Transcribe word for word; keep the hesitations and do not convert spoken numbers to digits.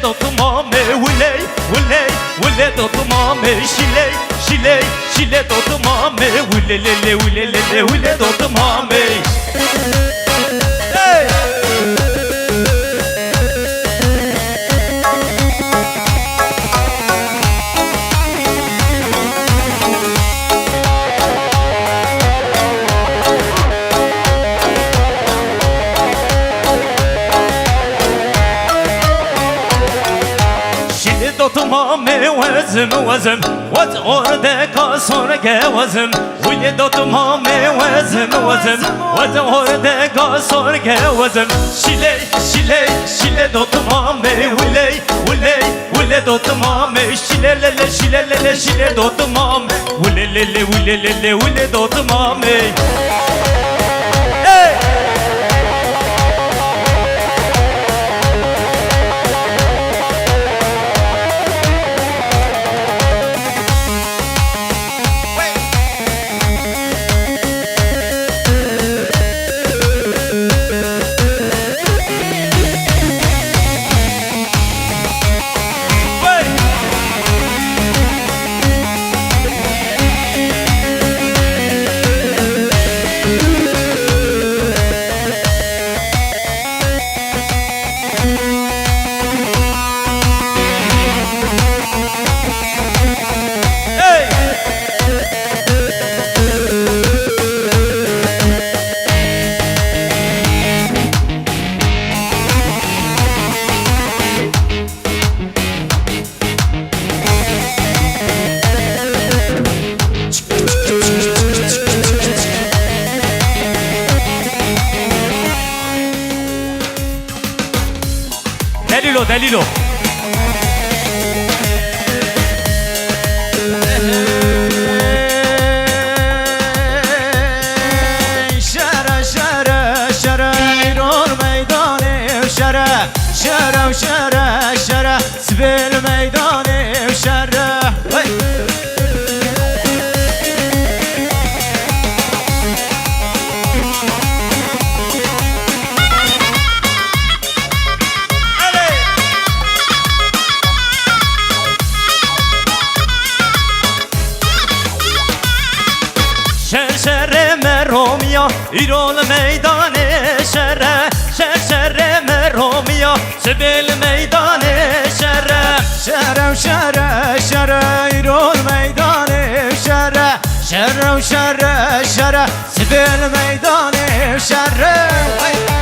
Dotmamê wiley, wiley, wile dotmamê şiley, şiley, şile dotmamê wile lele, wile lele, wile dotmamê. Hey! Şili dotmamê wezim, wezim, wez ordeka sorge wezim. Wili dotmamê wezim, wezim, wez ordeka sorge wezim. Şile, şile, şile dotmamê wiley, wiley, wile dotmamê. Şile lele, şile lele, şile dotmamê. Wile lele, wile lele, wile dotmamê. Hey! Delîlo, delîlo. Şere, şere, şere, îro li meydanê şere. Şere, şere, şere, sibê li meydanê şere. Hey! Şer şerê me romiya, îro li meydanê şere. Şer şerê me romiya, sibê li meydanê şere. Şere û şere, şere, îro li meydanê şere. Şere û şere, şere, sibê li meydanê şere. Hey!